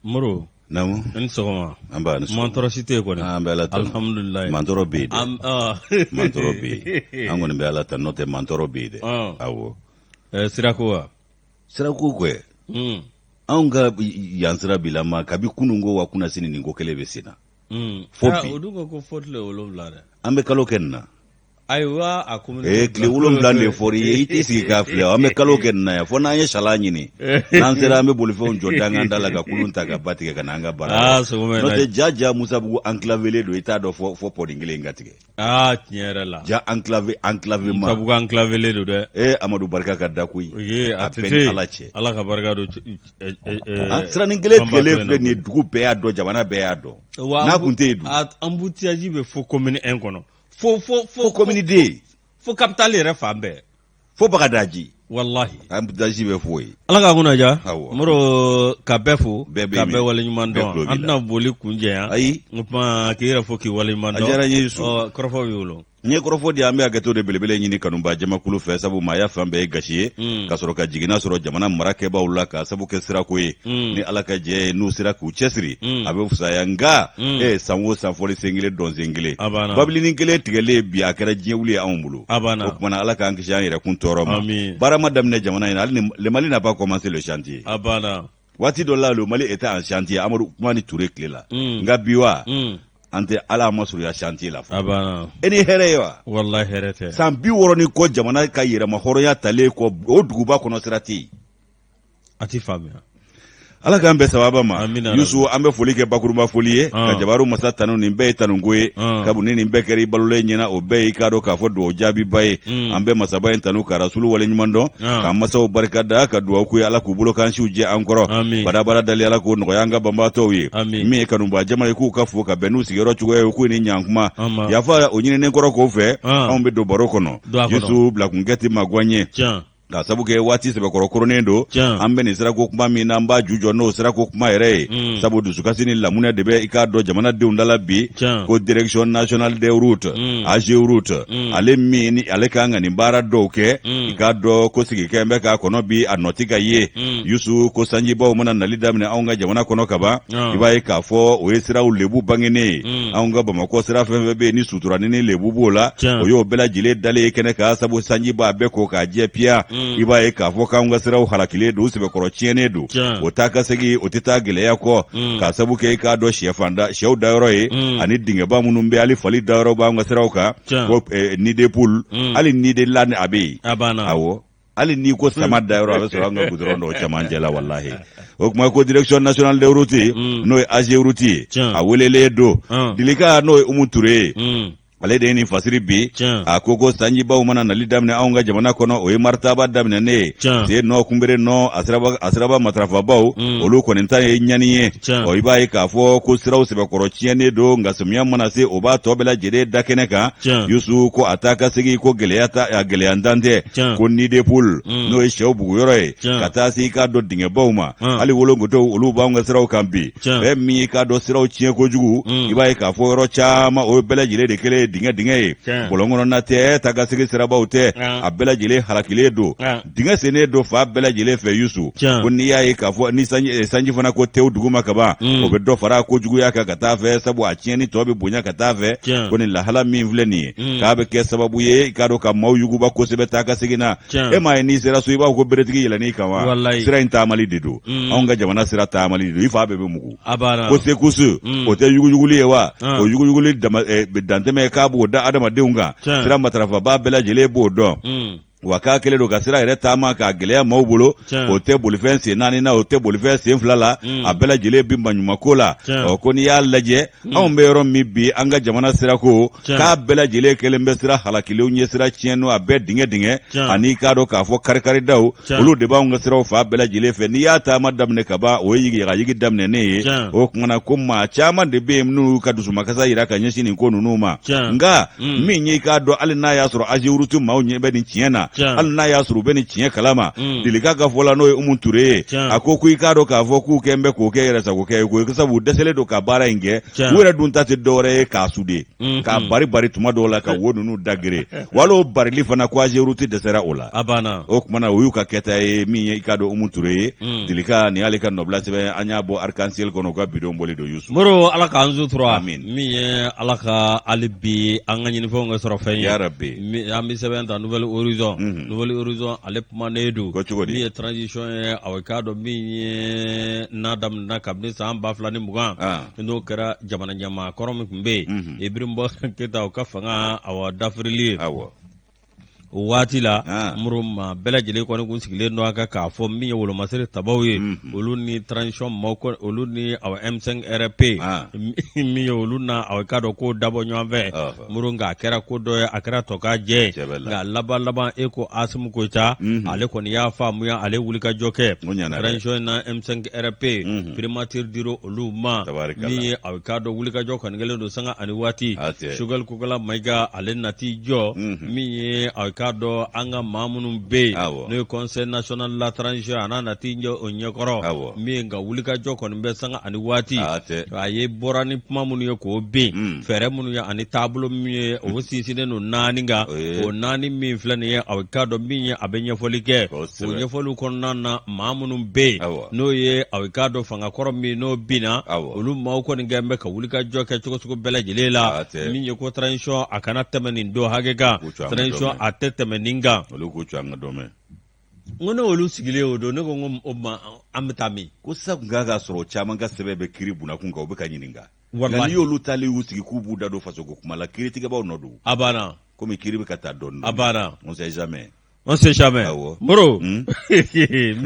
Moro naamu i ni sɔgɔma nba ni sɔgɔma mantɔrɔ si tɛ yen kɔni an bɛ ala tanu alhamdulilayi mantɔrɔ bɛ yen dɛ mantɔrɔ bɛ yen an kɔni bɛ ala tanu n'o tɛ mantɔrɔ bɛ yen dɛ awɔ sirako wa sirako kɛ anw ka yan sira bilama kabi kunun ko wa kunasini nin ko kelen bɛ sen na fo bi o dun ko ko fo tile 7 dɛ an bɛ kalo kɛ nin na ayiwa a ko ee tile 7 de fɔra i ye i t'i sigi k'a filɛ an bɛ kalo kɛ nin na yan fo n'an ye sala ɲini n'an sera an bɛ bolifɛnw jɔ dankan da la ka kulun ta ka ba tigɛ ka na an ka baara la n'o tɛ ja ja musabugu enclavélen don i t'a dɔn fo pɔnin kelen ka tigɛ aa tiɲɛ yɛrɛ la ja enclavé enclavé ma Musabugu enclavélen don dɛ ee Amadu barika ka da koyi ee a tɛ se Ala cɛ Ala ka barika don siranin kelen tigɛlen filɛ nin ye dugu bɛɛ y'a dɔn jamana bɛɛ y'a dɔn n'a kun tɛ yen dun embouteillage bɛ fo commune 1 kɔnɔ fo fo fo commune 2 fo capitale yɛrɛ fan bɛɛ fo Bagadaji walahi embouteillage bɛ fo yen Ala k'an kunna diya Moro ka bɛɛ fo ka bɛɛ waleɲuman dɔn an tɛna boli kuncɛ yan ayi o tuma k'i yɛrɛ fo k'i waleɲuman dɔn a diyara n ye Yusu kɔrɔfɔ b'i bolo n ye kɔrɔfɔ di an bɛ hakɛto de belebele ɲini kanubaa jamakulu fɛ sabu maaya fan bɛɛ ye gasi ye ka sɔrɔ ka jiginna sɔrɔ jamana marakɛbaaw la ka sabu kɛ sirako ye ni ala ka jɛ ye n'u sera k'u cɛsiri a bɛ fisaya nka ee san o san fɔli sen kelen dɔn sen kelen babilinin kelen tigɛlen bi a kɛra diɲɛ wuli ye anw bolo o tuma na ala k'an kisi an yɛrɛkun tɔɔrɔ ma baara ma daminɛ jamana in na hali ni le Mali n'a pas commencé le chantier waati dɔ la le Mali était en chantier Amadu Tumani Ture tile la nka bi wa an tɛ ala ma surunya chantier la fɔlɔ e ni hɛrɛ ye wa walahi hɛrɛ tɛ san 60 ni kɔ jamana ka yɛrɛma hɔrɔnya talen kɔ o duguba kɔnɔ sira tɛ yen a ti faamuya ala k'an bɛn sababa ma yusu an bɛ foli kɛ bakurunba foli ye ka jabaru masa tanu nin bɛɛ ye tanuko ye kabu ni nin bɛɛ kɛra i balolen ɲɛna o bɛɛ y'i k'a dɔn k'a fɔ dugawu jaabiba ye an bɛ masaba in tanu ka rasulu waleɲuman dɔn k'an masaw barika da ka dugawu k'u ye ala k'u bolo kansiw jɛ an kɔrɔ badabada dali ala k'o nɔgɔya an ka banbaatɔw ye min ye kanubaa jama ye k'u ka fo ka bɛn n'u sigiyɔrɔ cogoya ye k'u ni ɲankuma yafa o ɲininen kɔrɔ k'o fɛ anw bɛ don baro kɔnɔ yusu bilakunkɛ tɛ magwan ye Ka sabu kɛ waati sɛbɛkɔrɔ koronnen don an bɛ nin sirako kuma min na an b'a ju jɔ n'o sirako kuma yɛrɛ ye mm. sabu dusukasi ni lamunɛ de bɛ i k'a dɔn jamanadenw da la bi ko direction nationale des routes mm. AGEROUTE mm. ale min ni ale kan ka nin baara dɔw kɛ i k'a dɔn ko sigi kɛ bɛ k'a kɔnɔ bi a nɔ tɛ ka ye yusu ko sanjibaw mana nali daminɛ anw ka jamana kɔnɔ kaban i b'a ye k'a fɔ o ye siraw lebu bangenen ye anw ka bamakɔ sira fɛn fɛn bɛ yen ni suturani ni lebu b'o la o y'o bɛɛ lajɛlen dalen ye kɛnɛ kan sabu sanji b'a bɛɛ ko k'a jɛ piya mm. i b'a ye k'a fɔ k'anw ka siraw halakilen don u sɛbɛkɔrɔ tiɲɛnen don o taa ka segin o tɛ taa gɛlɛya kɔ mm. k'a sabu kɛ i k'a dɔn sɛfanda sɛw dayɔrɔ ye mm. ani dingɛba minnu bɛ hali fali dayɔrɔ b'anw ka siraw kan ko eh, nid de poule hali nid de l'âne a bɛ yen awɔ hali n'i ko sama dayɔrɔ a bɛ sɔrɔ an ka gudɔrɔn dɔw camancɛ la walahi o tuma ko direction nationale des routes n'o ye AGEROUTE ye a welelen don dilika n'o ye Umu Ture ye ale de ye nin fasiri bi a ko ko sanjibaw mana nali daminɛ anw ka jamana kɔnɔ o ye maritaba daminɛnen ye sen nɔ kunbere nɔ a siraba matarafabaw mm. olu kɔni ta ye ɲani ye ɔ i b'a ye k'a fɔ ko siraw sɛbɛkɔrɔ tiɲɛnen don nka samiya mana se o b'a tɔ bɛɛ lajɛlen da kɛnɛ kan yusu ko a taa ka segin ko gɛlɛya ta a gɛlɛyantan tɛ ko nid de poule mm. n'o ye sɛw buguyɔrɔ ye ka taa se i k'a dɔn dingɛbaw ma hali wolonkotow olu b'anw ka siraw kan bi fɛn min y'i k'a dɔn siraw tiɲɛ kojugu mm. i b'a ye k'a fɔ yɔrɔ caman o bɛɛ lajɛlen de kɛlen ye dingɛ dingɛ ye bɔlɔn kɔnɔna tɛ taa ka segin sirabaw tɛ a bɛɛ lajɛlen halakilen don dingɛ sennen don fan bɛɛ lajɛlen fɛ yusu ko n'i y'a ye k'a fɔ ni sanji eh, sanji fana ko tewu duguma ka ban mm. o bɛ dɔ fara kojuguya kan ka taa fɛ sabu a tiɲɛni tɔ bɛ bonya ka taa fɛ ko nin lahala min filɛ nin ye mm. k'a bɛ kɛ sababu ye i k'a dɔn ka maaw yuguba kosɛbɛ taa ka segin na e m'a ye n'i sera so i b'a fɔ ko beretigi yɛlɛn'i kan wa sira in taamali de don mm. anw ka jamana sira taamali de don i fa bɛɛ bɛ mugu ko secousse mm. o tɛ yuguyuguli ye wa ah. o yuguyuguli eh, dantɛmɛ k'a b'o da adamadenw kan sira matarafabaa bɛɛ lajɛlen b'o dɔn mm. wa k'a kɛlen don ka sira yɛrɛ taama k'a gɛlɛya maaw bolo o tɛ bolifɛn sen naani na o tɛ bolifɛn sen fila la a bɛɛ lajɛlen bi maɲumanko la ɔ ko n'i y'a lajɛ anw bɛ yɔrɔ min bi an ka jamana sirako k'a bɛɛ lajɛlen kɛlen bɛ sira halakilenw ye sira tiɲɛniw a bɛɛ dingɛ dingɛ ani k'a dɔn k'a fɔ karikaridaw olu de b'anw ka siraw fan bɛɛ lajɛlen fɛ n'i y'a taama daminɛ ka ban o ye yigiyagayigi daminɛnen ye o tuma na ko maa caman de bɛ yen minnu y'u ka dusumakasa yira ka ɲɛsin nin ko ninnu ma nka mm. min ye i k'a dɔn hali n'a y'a sɔrɔ AGEROUTE maaw ɲɛ bɛ nin tiɲɛ na Hali n'a y'a sɔrɔ u bɛ nin tiɲɛ kalama. Dilika ka fɔ la, n'o ye Umu Ture ye, a ko ko i k'a dɔn k'a fɔ k'u kɛn bɛ k'o kɛ yɛrɛsago kɛ ye ko sabu u dɛsɛlen don ka baara in kɛ. U yɛrɛ dun ta tɛ dɔwɛrɛ ye k'a sude, k'a bari bari tuma dɔw la ka wo ninnu dagere wala o barili fana ko AGEROUTE dɛsɛra o la. A banna. O tuma na o y'u ka kɛta ye. Min ye i k'a dɔn Umu Ture ye, Dilika, nin y'ale ka nɔbila sɛbɛn, an y'a bɔ Arc-en-Ciel kɔnɔ, u ka bidon bɔli don, Yusu. Moro, Ala k'an sutura. Amin. Min ye Ala ka hali bi an ka ɲinifɛnw kɛ sɔrɔ fɛn ye. Yarabi. An bɛ sɛbɛn ta Nouvel Horizon. Nouvel Horizon, ale kumanen don. Ko cogo di? Min ye transition ye, aw k'a dɔn min ye n'a daminɛna kabini san 2020, n'o kɛra jamana ɲɛmaa kɔrɔ min tun bɛ yen, Ibrahim Boubacar Keita, o ka fanga awa dafirili ye. O waati la, Moro, maa bɛɛ lajɛlen kɔni kun sigilen don a kan k'a fɔ min ye wolomasiri tabaw ye, olu ni transition maaw, olu ni awa M5 RFP, min ye olu na aw k'a dɔn k'o dabɔ ɲɔgɔn fɛ. Moro, nka a kɛra ko dɔ ye, a kɛra tɔ ka jɛ, nka laban laban e ko Asimi Goyita, ale kɔni y'a faamuya, ale wulikajɔ kɛ transition na M5 RFP, primature dira olu ma. Min ye a k'a dɔn wulikajɔ kɔni kɛlen don sanga ani waati, Sogɛli Kokala Mayiga, ale nati jɔ min ye a k'a dɔn an ka maa minnu bɛ yen, n'o ye Conseil national de la transition, a n'a nati jɔ o ɲɛkɔrɔ. Min ka wulikajɔ kɔni bɛ sanga ani waati, a ye bɔra ni kuma minnu ye k'o bin, fɛɛrɛ minnu ye ani taabolo min ye, o sinsinnen don naani kan. O naani min filɛ nin ye, a k'a dɔn min ye a bɛ ɲɛfɔli kɛ, o ɲɛfɔliw kɔnɔna na, maa minnu bɛ yen, n'o ye a k'a dɔn fanga kɔrɔ min n'o binna, olu maaw kɔni kɛlen bɛ ka wulikajɔ kɛ cogo sugu bɛɛ lajɛlen la. Min ye ko transition a kana tɛmɛ nin don hakɛ kan, transition a tɛ tɛmɛ nin kan. Olu k'u an ka dɔn mɛn. N ko ne olu sigilen o don, ne ko n ko o ma an bɛ taa min? Ko sisan tun kan ka sɔrɔ caman ka sɛbɛn bɛ kiri bunakun kan, u bɛ ka ɲininka. Nka n'i y'olu taalen y'u sigi k'u b'u da don fasoko kuma la, kiiritigɛbaw nɔ don. A banna. Komi kiiri bɛ ka taa dɔɔnin. A banna. On sait jamais. On sait jamais. Awɔ. Moro, min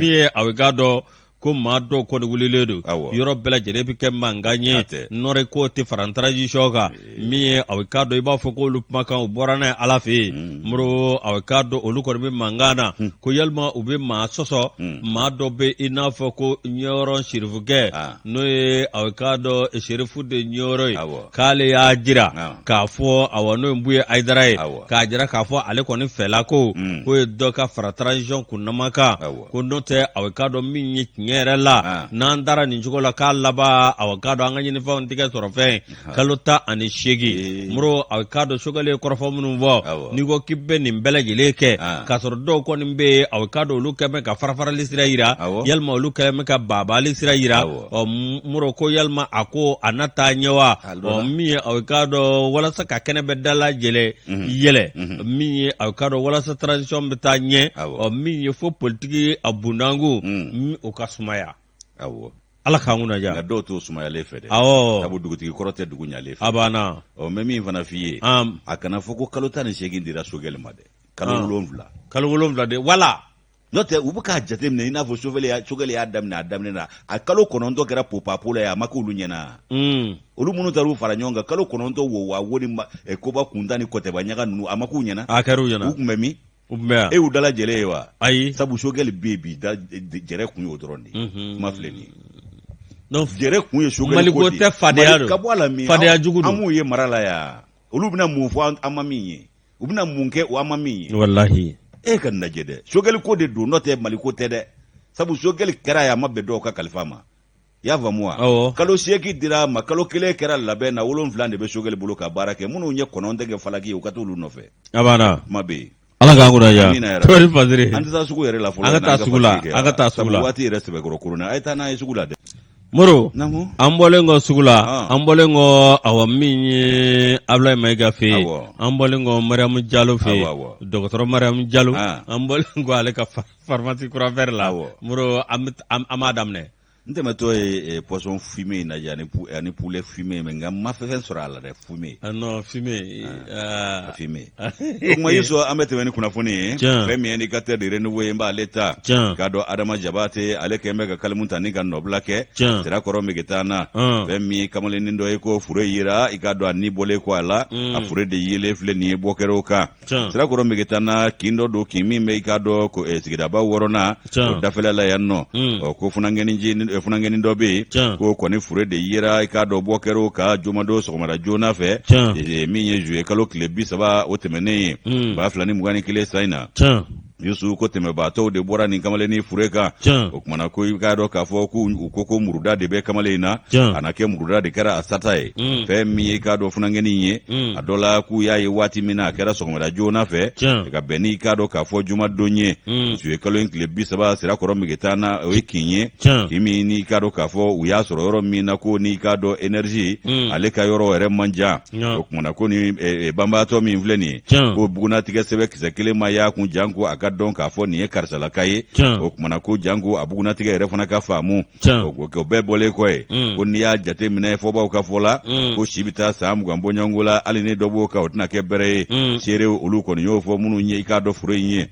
ye a bɛ k'a dɔn ko maa dɔw kɔni wulilen don. Awɔ. Yɔrɔ bɛɛ lajɛlen bɛ kɛ mankan ye. A tɛ. Nɔrɔ ko tɛ fara transition kan. Min ye a bɛ k'a dɔn i b'a fɔ k'olu kumakan u bɔra n'a ye Ala fɛ yen. Moro, a bɛ k'a dɔn olu kɔni bɛ mankan na. Ko yalima u bɛ maa sɔsɔ. Maa dɔ bɛ i n'a fɔ ko Ɲɔrɔ Sirifukɛ. N'o ye a bɛ k'a dɔn Serifu de Ɲɔrɔ ye. Awɔ. K'ale y'a jira k'a fɔ, awa, n'o ye Buye Ayidara ye. Awɔ. K'a jira k'a fɔ ale kɔni fɛla ko k'o ye dɔ ka fara transition kunnama kan. Ko n'o tɛ, a bɛ k'a dɔn min ye tiɲɛ yɛrɛ la, n'an taara nin cogo la k'a laban, a bɛ k'a dɔn an ka ɲinifɛnw tɛ kɛ sɔrɔ fɛn ye kalo 18. Moro, a bɛ k'a dɔn Sogɛli ye kɔrɔfɔ minnu fɔ, n'i ko k'i bɛ nin bɛɛ lajɛlen kɛ k'a sɔrɔ dɔw kɔni bɛ yen, a bɛ k'a dɔn olu kɛlen bɛ ka farafarali sira yira, yalima olu kɛlen bɛ ka baabaali sira yira. Ɔ Moro, ko yalima a ko a na taa ɲɛ wa? Ɔ min ye a bɛ k'a dɔn walasa ka kɛnɛ bɛɛ dalajɛlɛ yɛlɛ, min ye a bɛ k'a dɔn walasa transition bɛ taa ɲɛ, ɔ min ye fo politiki a bundanko o ka sumaya. Ala k'an kunna diya. Nka dɔw t'o sumayalen fɛ dɛ. Awɔ. Sabu dugutigi kɔrɔ tɛ dugu ɲalen fɛ. A banna. Ɔ n bɛ min fana f'i ye, a kana fɔ ko kalo 18 dira Sogɛli ma dɛ, kalo 7. Kalo 7 de wala. N'o tɛ, u bɛ k'a jateminɛ i n'a fɔ Sogɛli y'a daminɛ a daminɛ na, a kalo 9 kɛra popapo la ye, a ma k'olu ɲɛna. Olu minnu taar'u fara ɲɔgɔn kan kalo 9, wo wa wo ni koba kuntan ni kɔtɛba ɲaga ninnu, a ma k'u ɲɛna. A kɛra u ɲɛna. U tun bɛ min? U tun bɛ yan. E y'u dalajɛlen ye wa? Ayi. Sabu Sogɛli bɛ yen bi, da jɛrɛ kun y'o dɔrɔn de ye. Kuma filɛ nin ye. Donc jɛrɛ kun ye Sogɛli Maliko ko de ye. tɛ, fadenya don. Ka bɔ a la min? Fadenya jugu don. An m'u ye mara la yan. Olu bɛna mun fɔ an ma min ye? U bɛna mun kɛ an ma min ye? Walahi. E ka nin lajɛ dɛ, Sogɛli ko de don, n'o tɛ Maliko tɛ dɛ. Sabu Sogɛli kɛra ye, a ma bɛn dɔw ka kalifa ma. I y'a faamu wa? Awɔ. Kalo 8 dira a ma, kalo 1 kɛra labɛn na, 7 de bɛ Sogɛli bolo ka baara kɛ. Minnu ye kɔnɔntɔn kɛ falaki ye, u ka t'olu nɔfɛ. A banna. Kuma bɛ yen. Ala k'an kunna diya. Amina yarabi. Tori Fadiri. An tɛ taa sugu yɛrɛ la fɔlɔ. An ka taa sugu la, an ka taa sugu la. Sabu waati yɛrɛ sɛbɛkɔrɔ koronna. A ye taa n'a ye sugu la dɛ. Moro, Naamu. an bɔlen kɔ sugu la, an bɔlen kɔ, awa, min ye Abulayi Mayiga fɛ yen, an bɔlen kɔ Mariyamu Jalo fɛ yen, dɔgɔtɔrɔ Mariyamu Jalo, an bɔlen kɔ ale ka pharmacie Croix Vert la. Moro, an b'a daminɛ. N tɛmɛtɔ ye poisson fumé in lajɛ ani poulet fumé, mais nka n ma fɛn sɔrɔ a la dɛ, fumé. Ah non, fumé. Fumé. O kuma, Yusu, an bɛ tɛmɛ ni kunnafoni ye. Fɛn min ye indicateur de renouveau ye, n b'ale ta. K'a dɔn Adama Jabate, ale kɛlen bɛ ka kalimu ta ni ka nɔbila kɛ. Sirakɔrɔ Megetana. Fɛn min ye kamalennin dɔ ye ko fure yera, i k'a dɔn a ni bɔlen kɔ a la, a fure de yelen filɛ nin ye, bɔ kɛra o kan. Sirakɔrɔ Megetana, kin dɔ don, kin min bɛ i k'a dɔn ko sigidaba wɔɔrɔnan o dafɛla la yan nɔ. Ɔ ko funankɛnin dɔ bɛ yen k'o kɔni fure de yera, i k'a dɔn bɔ kɛra o kan jumadon sɔgɔmada joona fɛ, min ye juillet kalo tile 30 o tɛmɛnen ye 2021 san in na. Yusu ko tɛmɛbaatɔw de bɔra nin kamalennin fure kan o kumana ko i k'a dɔn k'a fɔ ko u ko ko muruda de bɛ kamalen in na a na kɛ muruda de kɛra a sata ye mm. fɛn min ye i k'a dɔn funankɛnin ye mm. a dɔ la k'u y'a ye waati min na a kɛra sɔgɔmada joona fɛ ka bɛn n'i k'a dɔn k'a fɔ jumadon ye mm. zuye kalo in tile 30 sirakɔrɔ megetana o ye kin ye kin min n'i k'a dɔn k'a fɔ u y'a sɔrɔ yɔrɔ min na ko n'i k'a dɔn énergie ale ka yɔrɔ yɛrɛ man jan o kumana ko ni eh, eh, banbaatɔ min filɛ nin ye ko bugunnatigɛ sɛbɛn kisɛ kelen ma y'a kun janko a ka dɔn k'a fɔ nin ye karisalaka ye o kumana ko janko a bugunnatigɛ yɛrɛ fana ka faamu o bɛɛ bɔlen kɔ ye mm. ko n'i y'a jate minɛ fɔbaw ka fɔ la mm. ko si bɛ taa san 20 bɔɲɔgɔnko la hali ni dɔ b'o kan o tɛna kɛ bɛrɛ ye mm. seerew olu kɔni y'o fɔ minnu ye i k'a dɔn fure in ye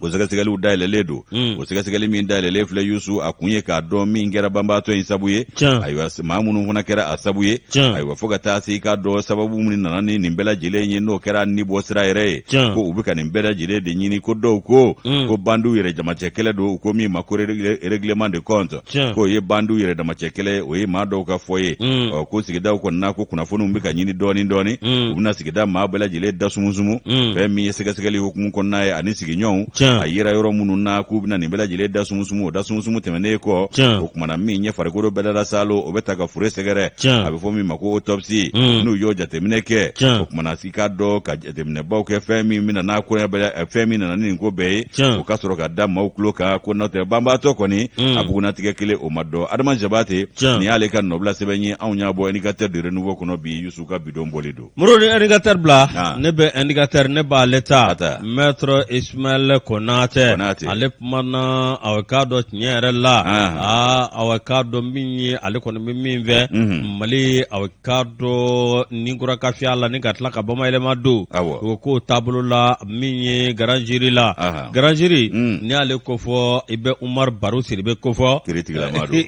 o sɛgɛsɛgɛliw dayɛlɛlen don mm. o sɛgɛsɛgɛli min dayɛlɛlen filɛ yusu a kun ye k'a dɔn min kɛra banbaatɔ in sabu ye ayiwa maa minnu fana kɛra a sabu ye ayiwa fo ka taa se i k'a dɔn sababu minnu nana ni nin bɛɛ lajɛlen ye n'o kɛra ni bɔ sira yɛrɛ ye ko u bɛ ka nin bɛɛ lajɛlen de ɲini ko dɔw ko mm. ko bandiw yɛrɛ damacɛ kɛlɛ don u ko min ma ko règlement de compte k'o ye bandiw yɛrɛ damacɛ kɛlɛ o ye maa dɔw ka fɔ ye mm. ɔ ko sigidaw kɔnɔna ko kunnafoniw bɛ ka ɲini dɔɔni dɔɔni mm. u bɛna sigida maa bɛɛ lajɛlen da sumusumu mm. fɛn min ye sɛgɛsɛgɛli hukumu kɔnɔna ye ani sigiɲɔgɔnw a yera yɔrɔ minnu na k'u bɛna nin bɛɛ lajɛlen da sumusumu o da sumusumu tɛmɛnen kɔ o kumana min ye farikolo bɛɛ da saalo o bɛ ta ka fure sɛgɛrɛ a bɛ fɔ min ma ko autopsie n'u y'o jateminɛ kɛ o kumana i k'a dɔn ka jateminɛbaw kɛ fɛn min bɛna n'a ko fɛn min nana ni nin ko bɛɛ ye o ka sɔrɔ ka da maaw tulo kan ko n'o tɛ banbaatɔ kɔni mm. a bugunnatigɛ kelen o ma dɔn adama jabate nin y'ale ka nɔbila sɛbɛn ye anw y'a bɔ indicateur du renouveau kɔnɔ bi yusu ka bidon bɔli don moro ni indicateur bila ah. ne bɛ indicateur ne b'ale ta maître ismaël konatɛ ale kumana aw k'a dɔn tiɲɛ yɛrɛ la ah. ah, aw k'a dɔn min ye ale kɔni bɛ min fɛ mhm. mali aw k'a dɔn ni kura ka fiyɛ a la ni ka tila ka bamayɛlɛma don o ko taabolo la min ye grand jury la grand jury mm. n'i y'ale kofɔ i bɛ Umaru Baro Sidibe kofɔ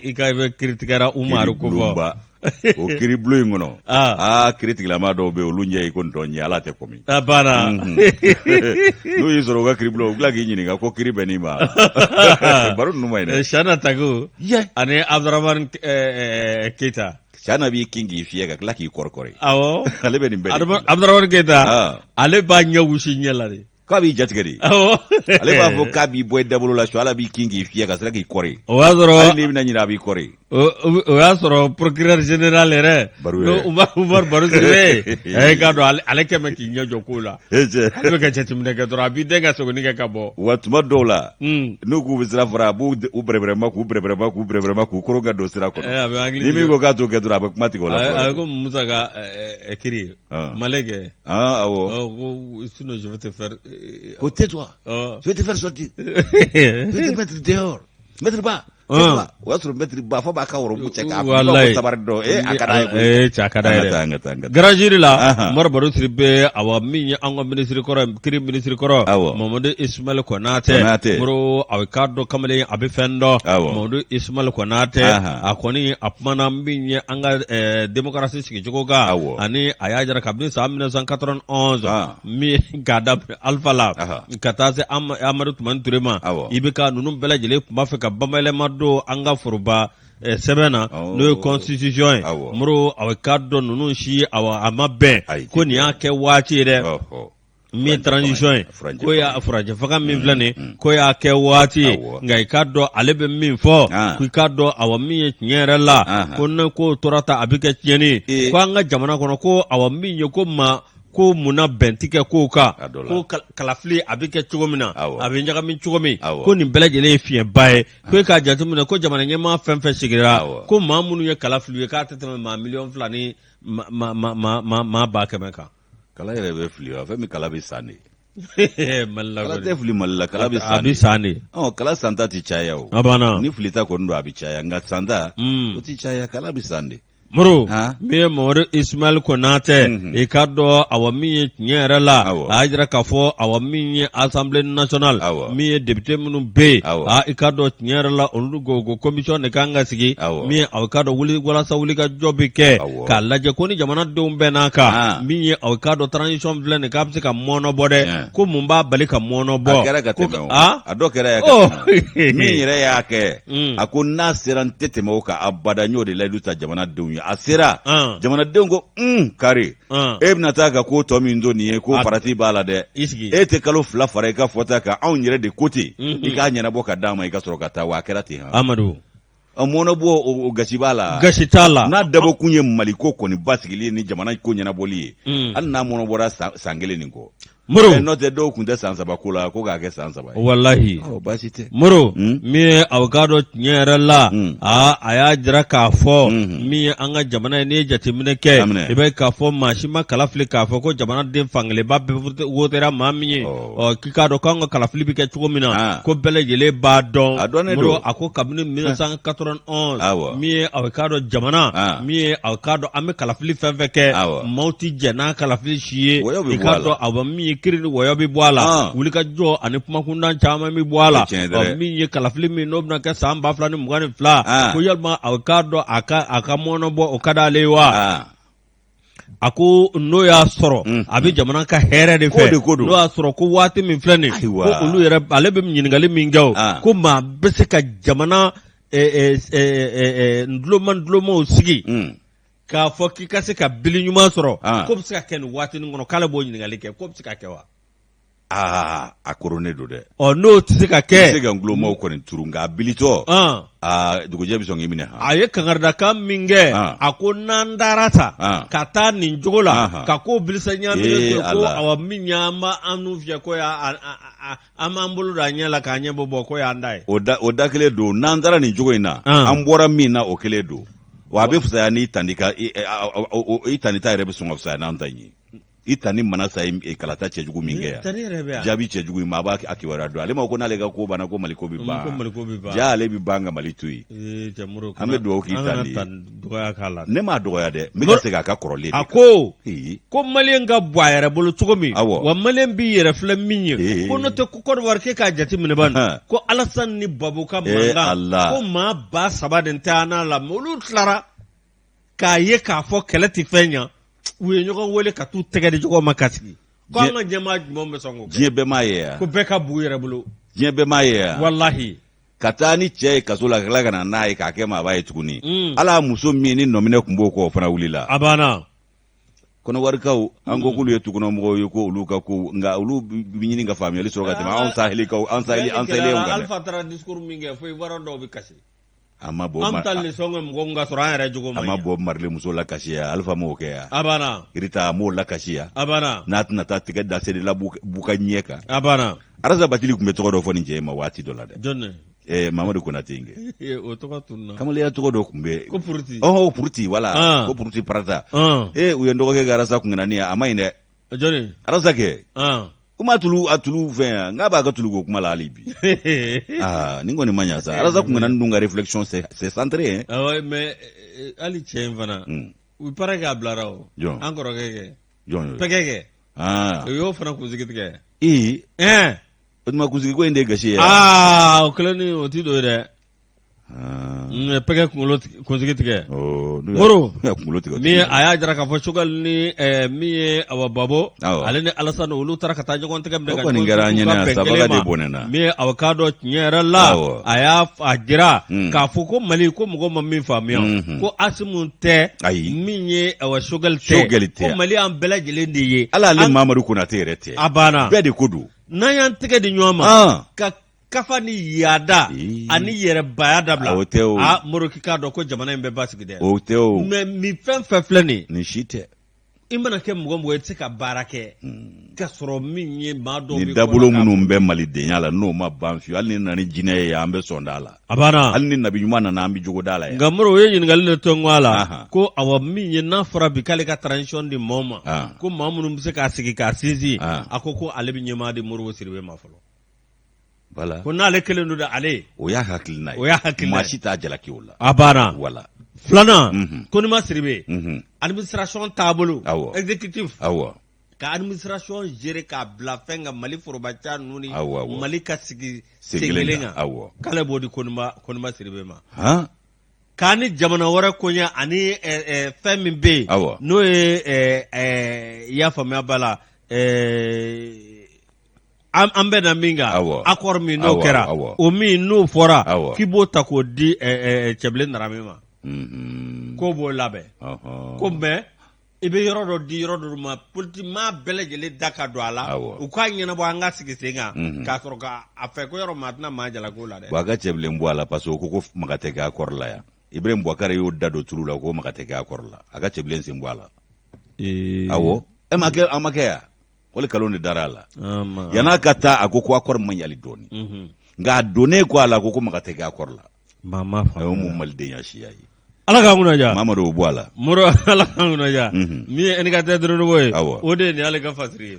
i ka i bɛ kiritigɛra Umaru kofɔ o kiribulon in kɔnɔ ah. aa kiritigilama dɔw bɛ olu ɲɛ i ko ntɔn ɲɛ ala tɛ kɔmi a banna mhm. n'u y'i sɔrɔ u ka kiribulon u tila k'i ɲininka ko kiri bɛ nin ma baro ninnu ma ɲi dɛ Shana Tago ani Abdramane eh, eh, Keita Shana b'i kin k'i fiyɛ ka tila k'i kɔrɔkɔrɔ awɔ ale bɛ nin bɛɛ de Abdramane Keita ah. ale b'a ɲɛ wusi ɲɛ la de k'a b'i jatigɛ de awɔ ale b'a fɔ k'a b'i bɔ i dabolo la su ala b'i kin k'i fiyɛ ka sira k'i kɔri o y'a sɔrɔ hali n'i bɛna ɲinɛ a b'i kɔri o y'a sɔrɔ procureur général yɛrɛ Umaru Baro Sidibe e k'a dɔn ale kɛ bɛ k'i ɲɛ jɔ ko la ale bɛ ka jateminɛ kɛ dɔrɔn a b'i den ka sogoni kɛ ka bɔ wa tuma dɔw la hmm. n'u k'u bɛ sira fara a b'u u bɛrɛbɛrɛma k'u bɛrɛbɛrɛma k'u bɛrɛbɛrɛma k'u koron ka don sira kɔnɔ eh, ni min ko k'a t'o kɛ dɔrɔn a bɛ kuma tigɛ o la a bɛ komi Musa ka eh, eh, kiri Malɛkɛ awɔ ko sinon je vais te faire ko tais-toi je vais te faire sortir je vais te mettre dehors maître Ba o y'a sɔrɔ maître Ba fo b'a ka robe cɛ k'a fɔ sabari dɔn ee a ka d'a ye koyi ee cɛ a ka d'a ye dɛ grand jury la Umaru Baro Sidibe awa min ye an ka minisiri kɔrɔ kiri minisiri kɔrɔ Mamadu Ismaël Konatɛ Moro a k'a dɔn kamalen a bɛ fɛn dɔn Mamadu Ismaël Konatɛ a kɔni a kumana min ye an ka démocratie sigicogo kan ani a y'a jira kabini san 1991 min k'a daminɛ Alpha la ka taa se Amadu Tumani Ture ma IBK ninnu bɛɛ lajɛlen tun b'a fɛ ka bamayɛlɛma don an ka foroba eh, sɛbɛn na n'o ye constitution ye Moro a k'a dɔn ninnu si awa a ma bɛn ko nin y'a kɛ waati ye dɛ min ye transition ye ko y'a furancɛ fanga min filɛ nin mm, mm. ko y'a kɛ waati ye nka i k'a dɔn ale bɛ min fɔ ah. ko i k'a dɔn awa min ye tiɲɛ yɛrɛ la ah. ko ne ko tora ta a bɛ kɛ tiɲɛni ye ko an ka jamana kɔnɔ ko awa min ye ko maa ko munna bɛn tɛ kɛ kow kan ko kalafili a bɛ kɛ cogo min na a bɛ ɲagami cogo min ko nin bɛɛ lajɛlen ye fiɲɛba ye ko e k'a jateminɛ ko jamana ɲɛmaa fɛn fɛn sigira ko maa minnu ye kala fili ye k'a tɛ tɛmɛ maa 2,000,000 ni maa 100,000 kan kala yɛrɛ bɛ fili wa fɛn min kala bɛ san de mali la kala tɛ fili mali la kala bɛ san a bɛ san de ɔ kala santa tɛ caya o a banna ni filita kɔni don a bɛ caya nka santa o tɛ caya kala bɛ san de Moro min ye Mamadu Ismaël Konatɛ mhm. i k'a dɔn awa min ye tiɲɛ yɛrɛ la a y'a jira k'a fɔ awa min ye Assemblée nationale min ye député minnu bɛ yen a i k'a dɔn tiɲɛ yɛrɛ la olu ko ko commission de kan ka sigi min ye aw k'a dɔn wuli walasa wulikajɔ bɛ kɛ k'a lajɛ ko ni jamanadenw bɛnn'a kan min ye aw k'a dɔn transition filɛ nin k'a bɛ se ka mɔnɔ bɔ dɛ ko mun b'a bali ka mɔnɔ bɔ a kɛra ka tɛmɛ a dɔ kɛra yan min yɛrɛ y'a kɛ mm. a ko n'a sera n tɛ tɛmɛ o kan abada n y'o de layidu ta jamanadenw ye a sera jamanadenw ko un kari e bɛna taa ka ko tɔ min to nin ye ko farati b'a la dɛ e tɛ kalo 2 fara i ka fɔta kan anw yɛrɛ de ko ten i k'a ɲɛnabɔ ka d'an ma i ka sɔrɔ ka taa wa a kɛra ten amadu mɔnɔbɔ o gasi b'a la gasi t'a la n'a dabɔkun ye mali ko kɔni basigili ye ni jamana ko ɲɛnabɔli ye hali n'a mɔnɔbɔra san kelen nin kɔ Moro n'o tɛ dɔw tun tɛ san 3 ko la ko k'a kɛ san 3 ye walahi baasi tɛ Moro min ye aw k'a dɔn tiɲɛ yɛrɛ la aa a y'a jira k'a fɔ min ye an ka jamana ye n'i ye jateminɛ kɛ i bɛ k'a fɔ maa si ma kala fili k'a fɔ ko jamanaden fankelenba bɛɛ wotera maa min ye ɔ k'i k'a dɔn k'an ka kalafili bɛ kɛ cogo min na ko bɛɛ lajɛlen b'a dɔn a dɔnnen don a ko kabini 1991 min ye aw k'a dɔn jamana min ye aw k'a dɔn an bɛ kalafili fɛn fɛn kɛ maaw tɛ jɛn n'a kalafili si ye i k'a dɔn awa min ye kiri ni wɔyɔ bɛ bɔ a la wulikajɔ ani kumakundan caman bɛ bɔ a la min ye kalafili min n'o bɛna kɛ san 2022 ko yalima aw k'a dɔn a ka mɔnɔbɔ o ka d'ale ye wa a ko n'o y'a sɔrɔ a bɛ jamana ka hɛrɛ de fɛ n'o y'a sɔrɔ ko waati min filɛ nin ko olu yɛrɛ ale bɛ ɲininkali min kɛ o ko maa bɛ se ka jamana ntuloma ntulomaw sigi k'a fɔ k'i ka se ka bili ɲuman sɔrɔ k'o bɛ se ka kɛ nin waati nin kɔnɔ k'ale b'o ɲininkali kɛ k'o bɛ se ka kɛ wa Aa a koronnen don dɛ ɔ n'o tɛ se ka kɛ i bɛ se ka ntulomaw kɔni turu nka a bilitɔ aa dugujɛ bɛ sɔn k'i minɛ a ye kangaridakan min kɛ a ko n'an taara ta ka taa nin cogo la ka ko bilisa ɲaaminen ko awa min y'an b'an nun fiyɛ ko an b'an bolo don an ɲɛ la k'an ɲɛ bɔ bɔ ko y'an da ye o da kelen don n'an taara nin cogo in na an bɔra min na o kelen don wa a bɛ fisaya n'i tandi ka i tandi ta yɛrɛ bɛ sɔn ka fisaya n'an ta in ye i tani mana sa ye kalata cɛjugu min kɛ yan jaabi cɛjugu in ma a b'a kibaruya dɔn ale ma ko n'ale ka ko banna ko mali ko bɛ ban ja ale bɛ ban ka mali to yen an bɛ dugawu k'i tani ye ne m'a dɔgɔya dɛ n bɛ ka segin a ka kɔrɔlen a ko ko maliyɛn ka bɔ a yɛrɛ bolo cogo min wa maliyɛn b'i yɛrɛ filɛ min ye ko n'o tɛ ko Kɔdiwari k'e k'a jate minɛ bani ko Alasani ni Babu ka mankan ko maa 3000 de tɛ an n'a la mais olu tilara k'a ye k'a fɔ kɛlɛ tɛ fɛn ɲa u ye ɲɔgɔn wele ka t'u tɛgɛ di ɲɔgɔn ma ka sigi ko an ka ɲɛmaa jumɛn bɛ sɔn k'o kɛ diɲɛ bɛɛ m'a ye yan ko bɛɛ ka b'u yɛrɛ bolo diɲɛ bɛɛ m'a ye yan walahi ka taa ni cɛ ye kaso la ka tila ka na n'a ye k'a kɛ maaba ye tuguni mm. ala muso min ni nɔminɛ tun b'o kɔ o fana wulila a banna kɔnɔwarikaw an ko mm. k'olu ye tukɔnɔmɔgɔw ye ko olu ka ko nka olu bɛ ɲini ka faamuyali sɔrɔ ka tɛmɛ anw sahilikaw an sahili an sahiliyɛnw kan dɛ Alpha taara discours min kɛ fo Ivoirien dɔw bɛ kasi a ma bɔ an bɛ taa leçon kɛ mɔgɔ min ka sɔrɔ an yɛrɛ jogo ma a ma Bob Marley muso lakasi ya Alpha m'o kɛ ya a banna Rita a m'o lakasi ya a banna n'a tɛna taa tigɛ da Cédella Bouka ɲɛ kan a banna Arasa Batili tun bɛ tɔgɔ dɔ fɔ nin cɛ in ma waati dɔ la dɛ jɔn ne Mamadu Konate in kɛ o tɔgɔ tununna kamalenya tɔgɔ dɔ tun bɛ ko puruti ɔhɔ puruti wala ah. ko puruti parata ah. U ye n dɔgɔkɛ ka Arasa kungenani ye a ma ɲi dɛ jɔni Arasa kɛ ah. Ko ma tulu a tulu fɛn yan nka b'a ka tulu ko kuma la hali bi aa nin kɔni ma ɲa sa Arasa kungenani dun ka réflexion c'est centré hein awɔ mais eh, hali cɛ in fana il paraît k'a bilara o jɔn an kɔrɔkɛ kɛ jɔn pɛgɛ kɛ aa o y'o fana kunsigi tigɛ ee ɛn o tuma kunsigi ko in de ye gasi ye aa o kelen ni o ti don ye dɛ Pɛgɛ kunkolo kunsigi tigɛ moro kunkolo tigɛ min a y'a jira k'a fɔ Choguel ni min ye awa Babo ale ni Alasani olu taara ka taa ɲɔgɔn tɛgɛ minɛ ka nin kɛra an ɲɛna sabaga de bɔnɛna min ye aw k'a dɔn tiɲɛ yɛrɛ la a y'a a jira k'a fɔ ko Mali ko mɔgɔ ma min faamuya ko Asimu tɛ ayi min ye awa Choguel tɛ ko Mali an bɛɛ lajɛlen de ye ala ale Mamadu Konate yɛrɛ tɛ a banna bɛɛ de ko don n'an y'an tɛgɛ di ɲɔgɔn ma ka kafa ni yaada ani yɛrɛbaya dabila o tɛ o aa Moro k'i k'a dɔn ko jamana in bɛ basigi dɛ o tɛ o mais nin fɛn fɛn filɛ nin nin si tɛ i mana kɛ mɔgɔ mɔgɔ i tɛ se ka baara kɛ hmm. ka sɔrɔ min ye maa dɔw ni dabolo minnu bɛ malidenya la n'o ma ban fiyewu hali ni nana ni jinɛ ye an bɛ sɔn da la a banna hali ni nabi ɲuman nana an bɛ jogo da la yan nka Moro o ye ɲininkali de tɔngɔ a la ko awa min ye n'a fɔra bi k'ale ka transition di maaw ma ko maa minnu bɛ se k'a sigi k'a sinsin a ko ko ale bɛ ɲɛmaa di Modibo Sidibe ma fɔlɔ Voilà. Ko n'ale kelen don dɛ ale. O y'a hakilina ye. O y'a hakilina ye. Maa si t'a jalaki o la. A banna. Voilà. Filanan. Unhun. Konima Sidibe. Unhun. Administration taabolo. Awɔ. Exécutif. Awɔ. Ka administration gérer k'a bila fɛn kan Mali forobaca ninnu ni. Awɔ awɔ. Mali ka sigi sen kelen kan. Awɔ. K'ale b'o di Konima Konima Sidibe ma. Han. K'a ni jamana wɛrɛ koɲɛ ani fɛn min bɛ yen. Awɔ. N'o ye i y'a faamuya b'a la an bɛ na min kan accord min n'o kɛra o min n'o fɔra k'i b'o ta k'o di Cɛbilen Darame ma mm-hmm. K'o b'o labɛn ko mais i bɛ yɔrɔ dɔ di yɔrɔ dɔ ma politimaa bɛɛ lajɛlen da ka don a la u k'a ɲɛnabɔ an ka sigi sen kan mhm. k'a sɔrɔ k'a fɛ ko yɔrɔ maa tɛna maa jalaki o la dɛ. Wa a ka cɛbilen bɔ a la parce que o ko ko maga tɛ kɛ accord la yan Ibrahim Boubacar y'o da don turu la ko maga tɛ kɛ accord la a ka cɛbilen sen bɔ a la. Awɔ e ma kɛ a ma kɛ yan wali kalon de dara a la yan'a ka taa a ko ko accord man ɲi hali dɔɔni mhm. nka a donnen kɔ a la a ko ko maga tɛ kɛ accord la. Maa ma a y'o mun malidenya siya ye. Ala k'an kunna diya. Mamadu o bɔ a la. Moro ala k'an kunna diya. Mhm. Min ye indicateur du renouveau ye. Awɔ. O de ye nin y'ale ka fasiri ye.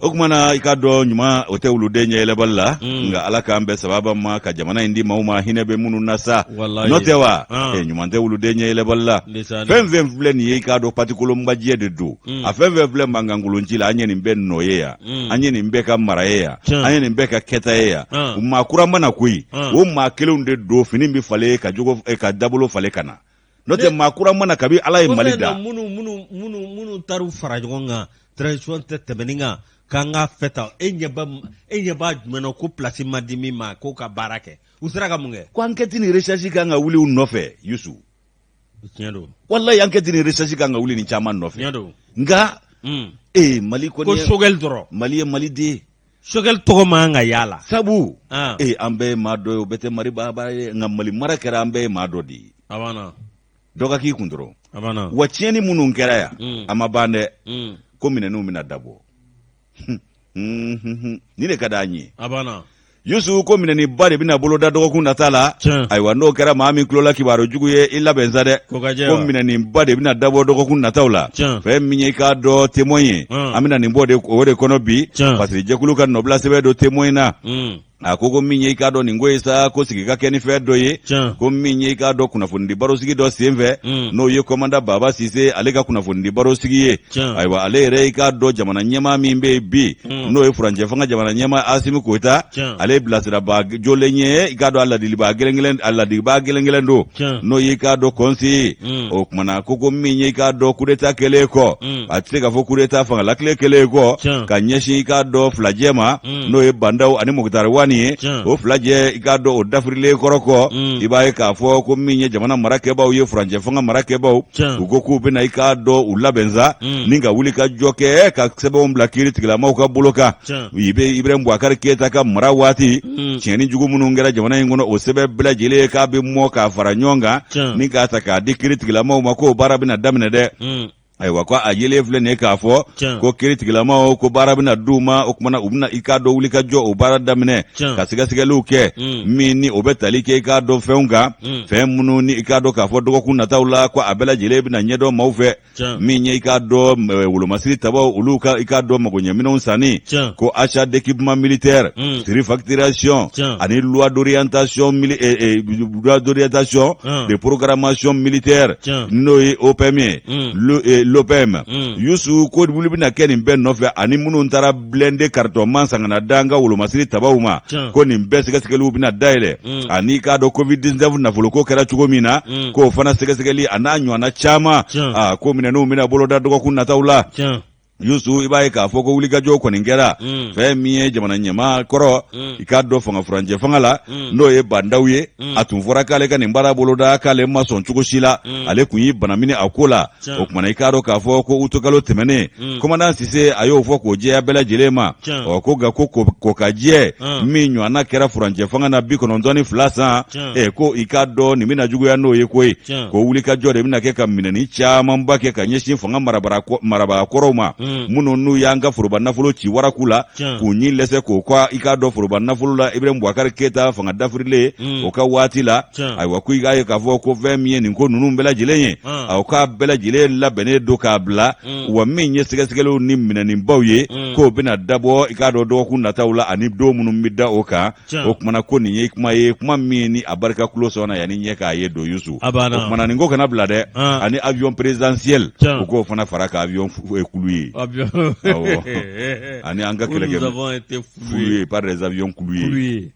O tuma na i k'a dɔn ɲuman o tɛ wuluden ɲɛ yɛlɛbali la mm. nka ala k'an bɛn sababa ma ka jamana in di maaw ma hinɛ bɛ minnu na sa n'o tɛ wa ah. eh, ɲuman tɛ wuluden ɲɛ yɛlɛbali la fɛn fɛn filɛ nin ye i k'a dɔn patikolonbajɛ de don mm. a fɛn fɛn filɛ mankankolonci la an ye nin bɛɛ nɔ ye yan mm. an ye nin bɛɛ ka mara ye yan an ye nin bɛɛ ka kɛta ye yan ah. maa kura mana koyi ah. o maa kelenw de don fini bɛ falen ka jogo eh, ka dabolo falen ka na n'o tɛ maa kura mana kabi ala ye mali da minnu minnu minnu minnu taar'u fara ɲɔgɔn kan transition tɛ tɛmɛni kan k'an k'a fɛ tan e ɲɛ b'a e ɲɛ b'a jumɛn na ko place ma di min ma k'o ka baara kɛ u sera ka mun kɛ ko enquête ni recherche kan ka wuli u nɔfɛ yusu tiɲɛ don walayi enquête ni recherche kan ka wuli nin caman nɔfɛ tiɲɛ don nka hmm. ee mali kɔni ko Choguel dɔrɔn mali ye mali de ye Choguel tɔgɔ man kan ka y'a la sabu ah. ee an bɛɛ ye maa dɔ ye o bɛɛ tɛ mali baara ye nka mali mara kɛra an bɛɛ ye maa dɔ de ye a banna dɔ ka k'i kun dɔrɔn a banna wa tiɲɛni minnu kɛra yan hmm. a ma ban dɛ hmm. ko minɛniw bɛna dabɔ nin de ka d'an ye a banna yusu ko minɛniba de bɛna boloda dɔgɔkun nata la ayiwa n'o kɛra maa min tulola kibaru jugu ye i labɛn sa dɛ ko minɛniba de bɛna dabɔ dɔgɔkun nataw la fɛn min ye i k'a dɔn témoin ye an bɛna nin bɔ de o de kɔnɔ bi fasiri jɛkulu ka nɔbila sɛbɛn don témoin na mm. a ko ko min ye i k'a dɔn nin ko ye sa ko sigi ka kɛ ni fɛn dɔ ye ko min ye i k'a dɔn kunnafonidi barosigi dɔ senfɛ mm. n'o ye kɔmanda baba sise ale ka kunnafonidi barosigi ye ayiwa ale yɛrɛ i k'a dɔn jamana ɲɛmaa min bɛ yen bi mm. n'o ye furancɛ fanga jamana ɲɛmaa asimi koyita ale bilasirabaa jolen ye i k'a dɔn a ladilibaa gɛlɛn a ladilibaa gɛlɛn don n'o ye i k'a dɔn conseiller mm. o kumana ko ko min ye i k'a dɔn kudeta kɛlen kɔ a tɛ se k'a fɔ kudeta fanga lakile kɛlen kɔ ka ɲɛsin i k'a dɔn filajɛ ma mm. n'o ye Ba Ndaw ani Moctar Ouane ye o filajɛ i k'a dɔn o dafirilen kɔrɔ kɔ mm. i b'a ye k'a fɔ ko min ye jamana marakɛbaw ye furancɛ fanga marakɛbaw u ko k'u bɛna i k'a dɔn u labɛn sa mm. ni ka wuli ka jɔ kɛ ka sɛbɛnw bila kiiri tigilamaw ka bolo kan i bɛ Ibrahim Boubacar Keita ka mara waati tiɲɛni jugu minnu kɛra jamana in kɔnɔ o sɛbɛn bɛɛ lajɛlen k'a bɛ mɔ k'a fara ɲɔgɔn kan ni k'a ta k'a di kiiri tigilamaw ma k'o baara bɛna daminɛ dɛ ayiwa ko a yelen filɛ nin ye k'a fɔ ko kiri tigilamaw ko baara bɛna d'u ma o kumana u bɛna i k'a dɔn wuli ka jɔ o baara daminɛ ka sɛgɛsɛgɛliw kɛ mm. min ni o bɛ tali kɛ i k'a dɔn fɛnw kan mm. fɛn minnu ni i k'a dɔn k'a fɔ dɔgɔkun nataw la ko a bɛɛ lajɛlen bɛna ɲɛdɔn maaw fɛ min ye i k'a dɔn eh, wolomasiri tabaw olu ka i k'a dɔn magoɲɛminɛnw sanni ko achat d'équipement militaire mm. surfacturation ani loi d'orientation eh, eh, loi d'orientation de programmation militaire n'o ye OPM ye mm. l'OPM mm. Yusu ko wuli bɛna kɛ nin bɛɛ nɔfɛ ani minnu taara blindé carton san ka na da an ka wolomasiri tabaw ma ko nin bɛɛ sɛgɛsɛgɛliw bɛna dayɛlɛ mm. ani k'a dɔn covid 19 nafoloko kɛra cogo min na k'o fana sɛgɛsɛgɛli a n'a ɲɔgɔnna caman aa ko minɛniw bɛna boloda dɔgɔkun nataw la Yusu i b'a ye k'a fɔ ko wulikajɔ kɔni kɛra mm. fɛn min ye jamana ɲɛmaa kɔrɔ mm. i k'a dɔn fanga furancɛ fanga la mm. n'o ye Ba Ndaw ye a tun fɔra k'ale ka nin baara boloda k'ale ma sɔn cogo si la ale tun y'i banamini a ko la o kumana i k'a dɔn k'a fɔ ko utukalo tɛmɛnen commandant Sise a y'o fɔ k'o jɛya bɛɛ lajɛlen ma ɔ ko nka ko ko ka jɛ min ɲɔgɔnna kɛra furancɛ fanga na 92 san ɛ ko i k'a dɔn nin bɛna juguya n'o ye koyi ko wulikajɔ de bɛna kɛ ka minɛni camanba kɛ ka ɲɛsin fanga marabaa kɔrɔw ma hmm. minnu n'u y'an ka foroba nafolo ci waraku la k'u ɲin lɛsɛ k'o ka i k'a dɔn foroba nafolo la Ibrahim Boubacar Keita fanga dafirilen hmm. o ka waati la ayiwa ko i k'a ye k'a fɔ ko fɛn min ye nin ko ninnu bɛɛ lajɛlen ye aw k'a bɛɛ lajɛlen labɛnnen don k'a bila hmm. wa min ye sɛgɛsɛgɛliw ni minɛnibaw ye k'o bɛna dabɔ i k'a dɔn dɔgɔkun nataw la ani don minnu bɛ da o kan o kumana ko nin ye kuma ye kuma min ni a barika tulo sɔnna yanni ɲɛ k'a ye don Yusu o kumana nin ko kana bila dɛ ani avion présidentiel u k'o fana fara ka avion kulu ye ani an ka kɛlɛkɛ fouillés par des avions kulu ye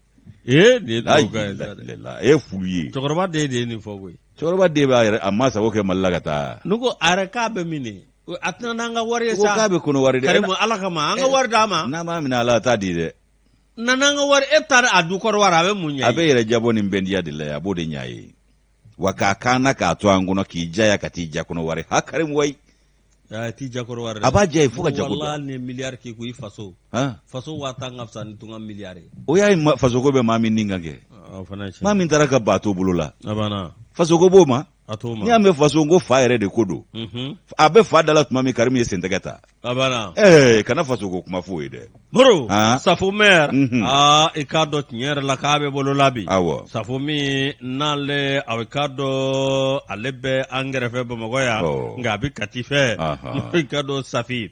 e fulu ye cɛkɔrɔba den de ye nin fɔ koyi cɛkɔrɔba den b'a yɛrɛ a ma sago kɛ Mali la ka taa ne ko a yɛrɛ k'a bɛ min de a tɛna n'an ka wari ye sa k'a bɛ Kɔnɔwari dɛ Karimu Ala kama an ka wari d'a ma n'a m'a minɛ ala a t'a di dɛ na n'an ka wari e taara a du kɔrɔ wari a bɛ mun ɲɛ a bɛ yɛrɛ jabɔ ni bɛndiya de la a b'o de ɲɛ ye Wa k'a k'an na k'a to an kɔnɔ k'i jaya ka t'i ja Kɔnɔwari ha Karimu wayi. A t'i ja Kɔnɔwari dɛ. A b'a diya ye fo ka jago. Walahi ni miliyari k'i kun i faso. Faso 50,000 ka fisa ni tunga miliyari ye. O y'a ye fasoko bɛ maa min ni kan kɛ. O fana ye tiɲɛ. Maa min taara ka ba to bolo la. A banna. Fasoko b'o ma. A t'o ma. N'i y'a mɛn faso n ko fa yɛrɛ de ko don. A bɛ fa da la tuma min Karimu ye sentɛgɛ ta. A banna. Ɛɛ kana fasoko kuma f'o ye dɛ. Moro Safo maire aa i k'a dɔn tiɲɛ yɛrɛ la k'a bɛ bolo la bi. Awɔ. Safo min n'ale a bɛ k'a dɔn ale bɛ an kɛrɛfɛ Bamakɔ yan. Nka a bɛ Kati fɛ. I k'a dɔn Safi.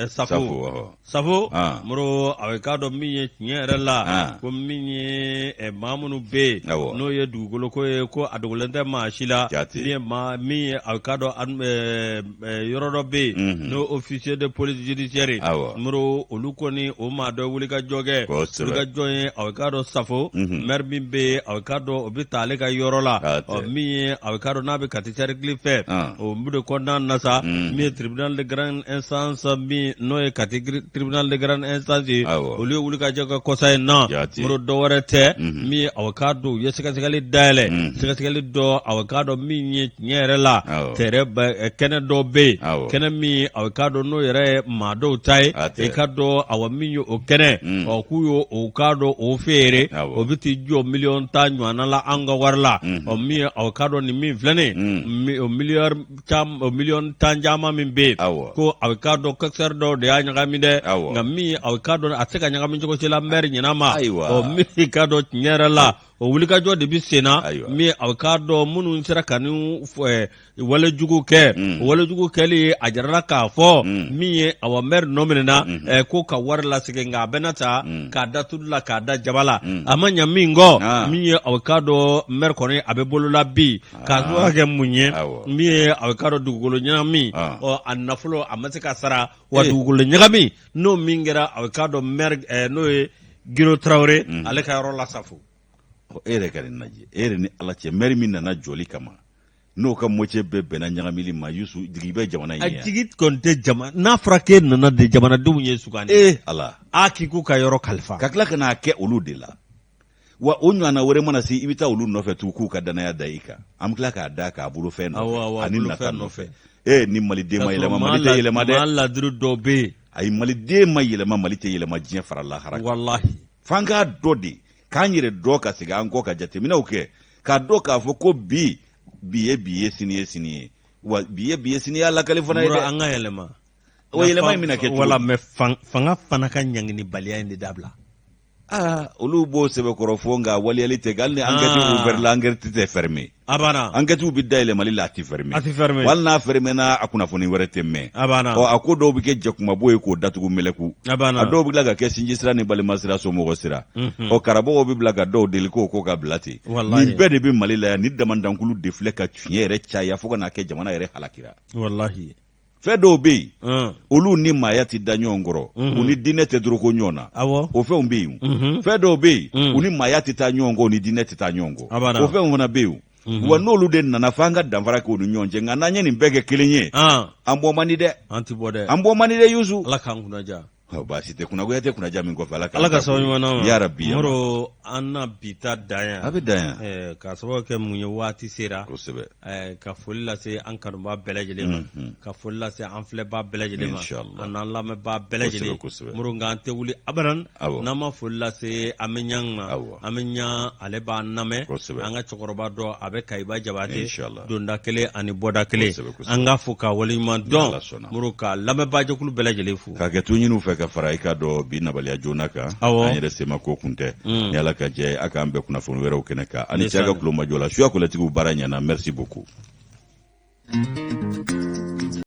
Safo Safo Moro a bɛ k'a dɔn min ye tiɲɛ yɛrɛ la ko min ye maa minnu bɛ yen n'o ye dugukolo ko ye ko a dogolen tɛ maa si la min ye maa min ye a bɛ k'a dɔn yɔrɔ dɔ bɛ yen n'o officier de police judiciaire Moro olu kɔni o maa dɔ wuli ka jɔ kɛ wuli ka jɔ ye a bɛ k'a dɔn Safo maire min bɛ yen a bɛ k'a dɔn o bɛ taa ale ka yɔrɔ la ɔ min ye a bɛ k'a dɔn n'a bɛ Kati cercle fɛ o de kɔnɔna na sa min ye tribunal de grande instance min n'o ye Kati tribunal de grande instance ye olu ye wuli ka jɔ kɛ kɔsa in na Moro dɔ wɛrɛ tɛ min ye a bɛ k'a dɔn u ye sɛgɛsɛgɛli dayɛlɛ sɛgɛsɛgɛli dɔ a bɛ k'a dɔn min ye tiɲɛ yɛrɛ la tɛrɛ kɛnɛ dɔ bɛ yen kɛnɛ min a bɛ k'a dɔn n'o yɛrɛ ye maa dɔw ta ye i k'a dɔn awa min ye o kɛnɛ ɔ k'u ye o k'a dɔn o feere o bɛ t'i jɔ miliyɔn 10 ɲɔgɔnna la an ka wari la ɔ min ye a bɛ k'a dɔn nin min filɛ nin ye o miliyɔn 10 caman min bɛ yen ko a bɛ k'a dɔn coxeur dɔw de y'a ɲagami dɛ nka min ye a bɛ k'a dɔn a tɛ se ka ɲagami cogo si la mɛri ɲinɛ ma ɔ min i k'a dɔn tiɲɛ yɛrɛ la o wulikajɔ de bɛ sen na min a bɛ k'a dɔn minnu sera ka nin walejugu kɛ o walejugu kɛli a jirala k'a fɔ min ye awa mɛri nɔ minɛna ko ka wari lasegin nka a bɛna ta k'a da tulu la k'a da jaba la a ma ɲa min kɔ min ye a bɛ k'a dɔn mɛri kɔni a bɛ bolola bi k'a sababu kɛ mun ye min ye a bɛ k'a dɔn dugukolo ɲagami ɔ a nafolo a ma se ka sara wa dugukolo ɲagami n'o min kɛra a bɛ k'a dɔn mɛri n'o ye Giro Tarawele ale ka yɔrɔ la Safo e yɛrɛ ka nin lajɛ e yɛrɛ ni Ala cɛ mɛri min nana jɔli kama n'o ka moitié bɛɛ bɛnna ɲagamili ma Yusu jigi bɛ jamana in ye a jigi kɔni tɛ jama n'a fɔra k'e nana de jamanadenw ye sugandi ee Ala a k'i k'u ka yɔrɔ kalifa ka tila ka n'a kɛ olu de la wa o ɲɔgɔnna wɛrɛ mana se i bɛ taa olu nɔfɛ tugun k'u ka danaya da i kan an bɛ tila k'a da k'a bolofɛn nɔfɛ ani nata nɔfɛ ee ni maliden ma yɛlɛma Mali tɛ yɛlɛma dɛ maa ladiri dɔw bɛ yen ayi maliden ma yɛlɛma Mali tɛ yɛlɛma diɲɛ fara lahara kan walahi f'an k'a dɔn de k'an yɛrɛ dɔn ka segin an kɔ ka jateminɛw kɛ k'a dɔn k'a fɔ ko bi bi ye bi ye sini ye sini ye wa bi ye bi ye sini y'a lakali fana ye dɛ an ka yɛlɛma o yɛlɛma in bɛna kɛ cogo wala mɛ fanga fana ka ɲanginibaliya in de dabila aa olu b'o sɛbɛkɔrɔ fɔ nka waleyali tɛ hali ni enquête ouvert la enquête tɛ fermer a banna enquête bɛ dayɛlɛ Mali la a tɛ fermer a tɛ fermer wali n'a fermer na a kunnafoni wɛrɛ tɛ mɛn a banna ɔ a ko dɔw bɛ kɛ jɛkumabo ye k'o datugu mɛlɛku a banna a dɔw bɛ tila ka kɛ sinji sira ni balima sira somɔgɔ sira ɔ karamɔgɔw bɛ bila ka dɔw deli k'o ko ka bila ten nin bɛɛ de bɛ Mali la yan ni damandankulu de filɛ ka fiɲɛ yɛrɛ caya fo ka n'a kɛ jamana yɛrɛ halakira walahi fɛn dɔw bɛ yen olu ni maaya tɛ da ɲɔgɔn kɔrɔ u ni diinɛ tɛ doroko ɲɔgɔn na o fɛnw bɛ yen fɛn dɔw bɛ yen u ni maaya tɛ taa ɲɔgɔn kɔ u ni diinɛ tɛ taa ɲɔgɔn kɔ o fɛnw fana bɛ yen wa n'olu de nana f'an ka danfara kɛ u ni ɲɔgɔn cɛ nka n'an ye nin bɛɛ kɛ kelen ye an bɔ man di dɛ an tɛ bɔ dɛ an bɔ man di dɛ Yusu Ala k'an kunna diya baasi tɛ kunnagoya tɛ kunnaja min kɔfɛ Ala ka Ala ka sababu ɲuman d'an ma ya rabi Moro an na bi ta dan yan a bɛ dan yan eh, k'a sababu kɛ mun ye waati sera kosɛbɛ eh, ka foli lase an kanubaa bɛɛ lajɛlen ma ka foli lase an filɛbaa bɛɛ lajɛlen ma an n'an lamɛnbaa bɛɛ lajɛlen Moro nka an tɛ wuli abadan n'an ma foli lase an bɛ ɲan ma an bɛ ɲan ale b'an lamɛn an ka cɛkɔrɔba dɔ a bɛ Kayiba Jabate donda kelen ani bɔda kelen an k'a fo k'a waleɲuman dɔn Moro ka lamɛnbaajɛkulu bɛɛ lajɛlen fo Ka hakɛto ɲini u fɛ ka fara i k'a dɔn bi nabaliya joona kan an yɛrɛ sema ko kun tɛ ni Ala ka jɛ a k'an bɛn kunnafoni wɛrɛw kɛnɛ kan a ni ce a ka tulomajɔ la suya kɔlɛtigiw baara ɲɛna merci beaucoup.